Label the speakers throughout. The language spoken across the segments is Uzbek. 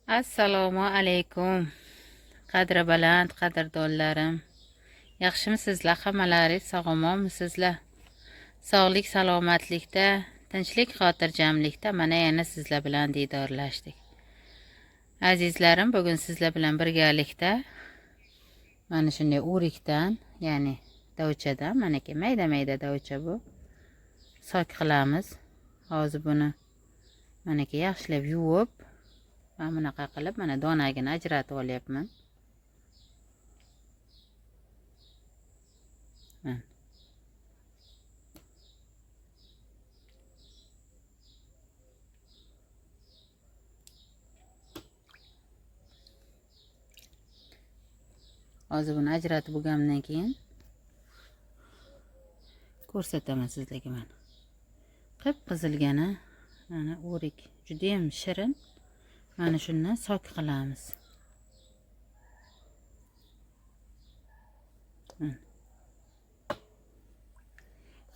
Speaker 1: Assalomu alaykum. Qadri baland qadrdonlarim. Yaxshimisizlar hammalaringiz, sog'-omonmisizlar? Sog'lik, salomatlikda, tinchlik, xotirjamlikda mana yana sizlar bilan diydorlashdik. Azizlarim, bugun sizlar bilan birgalikda mana shunday o'rikdan, ya'ni dovchadan, manaki mayda-mayda dovcha bu. Sok qilamiz. Hozir buni manaki yaxshilab yuvib, mana bunaqa qilib, mana donagini ajratib olyapman. Mana. Hozir buni ajratib bo'lgandan keyin ko'rsataman sizlarga mana. Qip-qizilgani mana o'rik, juda ham shirin. Mana shundan sok qilamiz.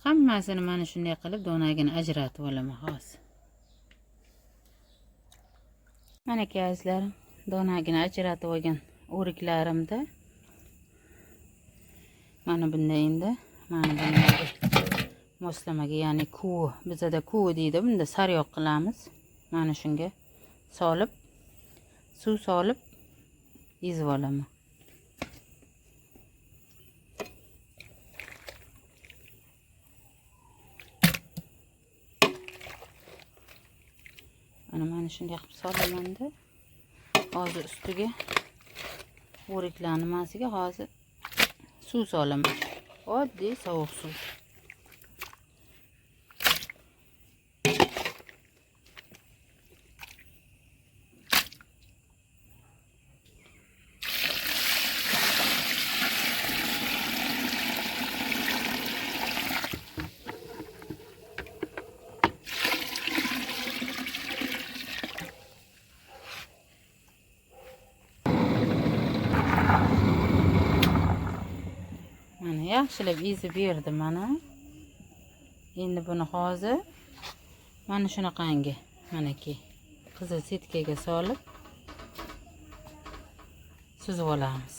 Speaker 1: Hammasini mana shunday qilib donagini ajratib olaman hozir. Mana azizlarim, donagini ajratib olgan o'riklarimda mana bunday endi, mana bunday moslamaga, ya'ni kuvi, bizada kuvi deydi, bunda sariyog' qilamiz. Mana shunga solib, suv solib ezib olaman. Mana shunday qilib solamanda, hozir ustiga o'riklarni nimasiga hozir suv solaman. Oddiy sovuq suv. Mana yaxshilab ezib berdim mana. Endi buni hozir mana shunaqangi manaki qizil setkaga solib suzib olamiz.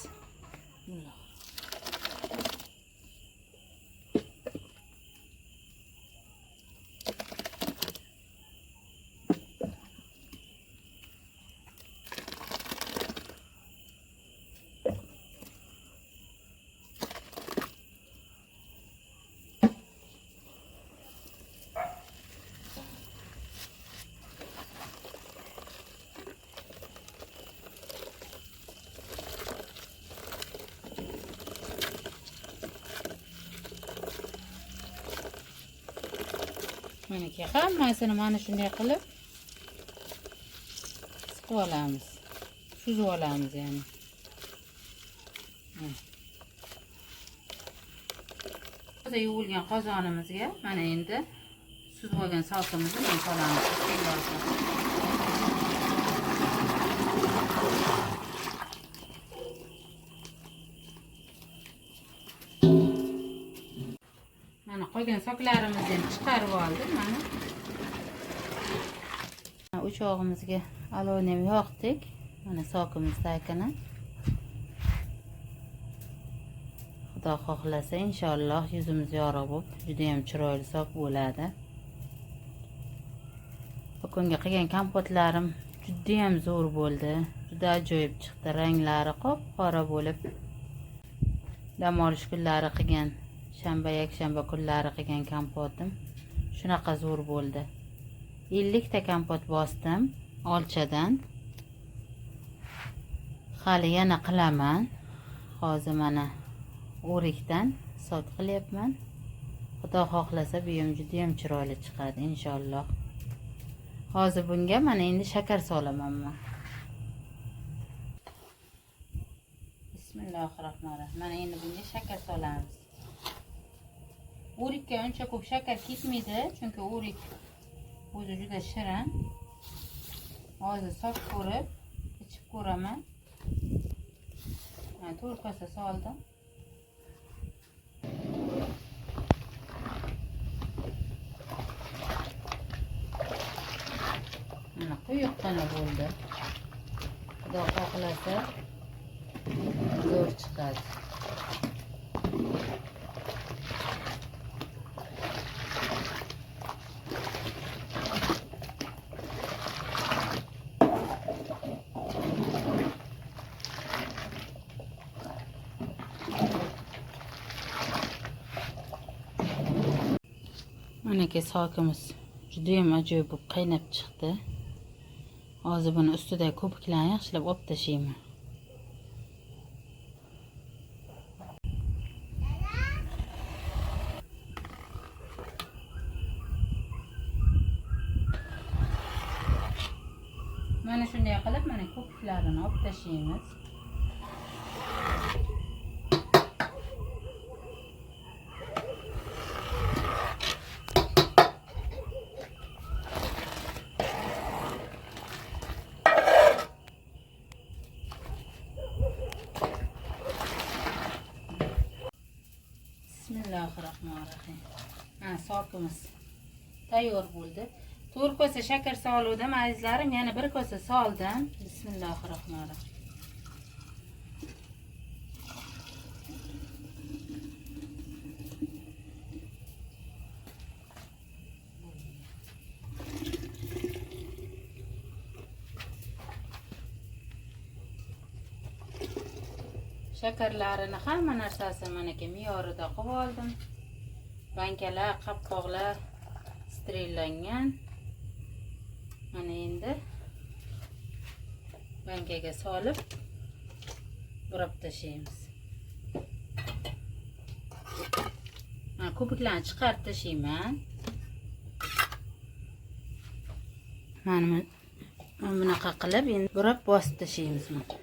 Speaker 1: Manaki hammasini mana shunday qilib siqib olamiz. Suzib olamiz ya'ni. Toza yuvilgan qozonimizga mana endi suzib olgan sokimizni mana solamiz. Mana qolgan soklarimizni ham chiqarib oldim mana. O'chog'imizga olovni ham yoqdik. Mana sokimiz takini. Xudo xohlasa inshaalloh yuzimiz yorug' bo'lib, juda ham chiroyli sok bo'ladi. Bugungi qilgan kompotlarim juda ham zo'r bo'ldi. Juda ajoyib chiqdi. Ranglari qop-qora bo'lib, dam olish kunlari qilgan, shanba, yakshanba kunlari qilgan kompotim shunaqa zo'r bo'ldi. 50 ta kompot bosdim olchadan. Hali yana qilaman. Hozir mana o'rikdan sok qilyapman. Xudo xohlasa bu ham juda ham chiroyli chiqadi inshaalloh. Hozir bunga mana endi shakar solaman men. Bismillahirrohmanirrohim. Mana endi bunga shakar solamiz. O'rikka uncha ko'p shakar ketmaydi, chunki o'rik o'zi juda shirin. Hozir sok ko'rib, ichib ko'raman. Mana 4 kosa soldim. Mana quyuqqina bo'ldi. Xudo xohlasa zo'r chiqadi. Manaki sokimiz judayam ajoyib bo'lib qaynab chiqdi. Hozir buni ustidagi ko'piklarni yaxshilab olib tashlayman. Mana shunday qilib mana ko'piklarini olib tashlaymiz. Bismillahirrahmanirrahim. Mana sokimiz tayyor bo'ldi. 4 kosa shakar soluvdim azizlarim, yana 1 kosa soldim. Bismillahirrahmanirrahim. Shakarlarini hamma narsasi manaki me'yorida qilib oldim. Bankalar, qopqoqlar sterillangan. Mana endi bankaga solib burab tashlaymiz. Mana ko'piklarni chiqarib tashlayman. Mana bunaqa qilib endi burab bosib tashlaymiz mana.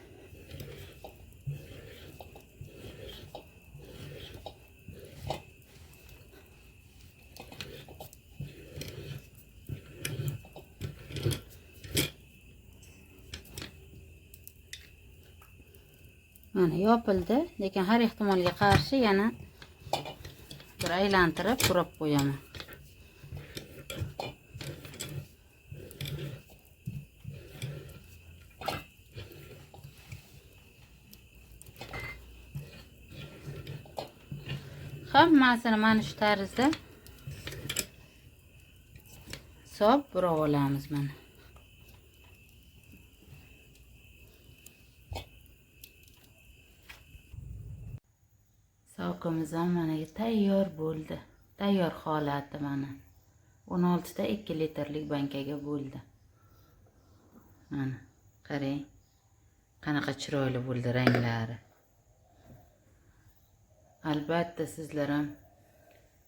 Speaker 1: Mana yopildi, lekin har ehtimolga qarshi yana bir aylantirib burab qo'yaman. Hammasini mana shu tarzda solib burab olamiz mana. Sokimiz ham mana tayyor bo'ldi. Tayyor holati mana. 16 ta 2 litrlik bankaga bo'ldi. Mana qarang. Qanaqa chiroyli bo'ldi ranglari. Albatta sizlar ham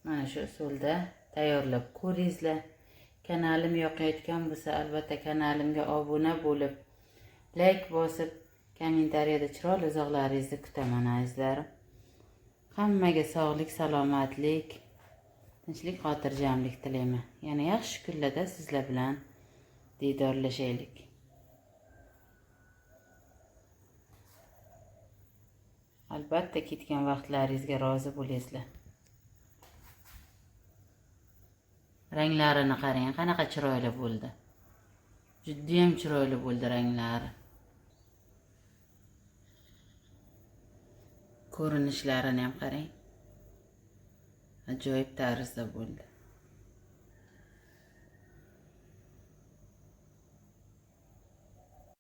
Speaker 1: mana shu usulda tayyorlab ko'ringizlar. Kanalim yoqayotgan bo'lsa, albatta kanalimga obuna bo'lib, like bosib, kommentariyada chiroyli izohlaringizni kutaman azizlarim. Hammaga sog'lik, salomatlik, tinchlik, xotirjamlik tilayman. Yana yaxshi kunlarda sizlar bilan diydorlashaylik. Albatta ketgan vaqtlaringizga rozi bo'lasizlar. Ranglarini qarang, qanaqa chiroyli bo'ldi. Judayam chiroyli bo'ldi ranglari. Ko'rinishlarini ham qarang. Ajoyib tarzda bo'ldi.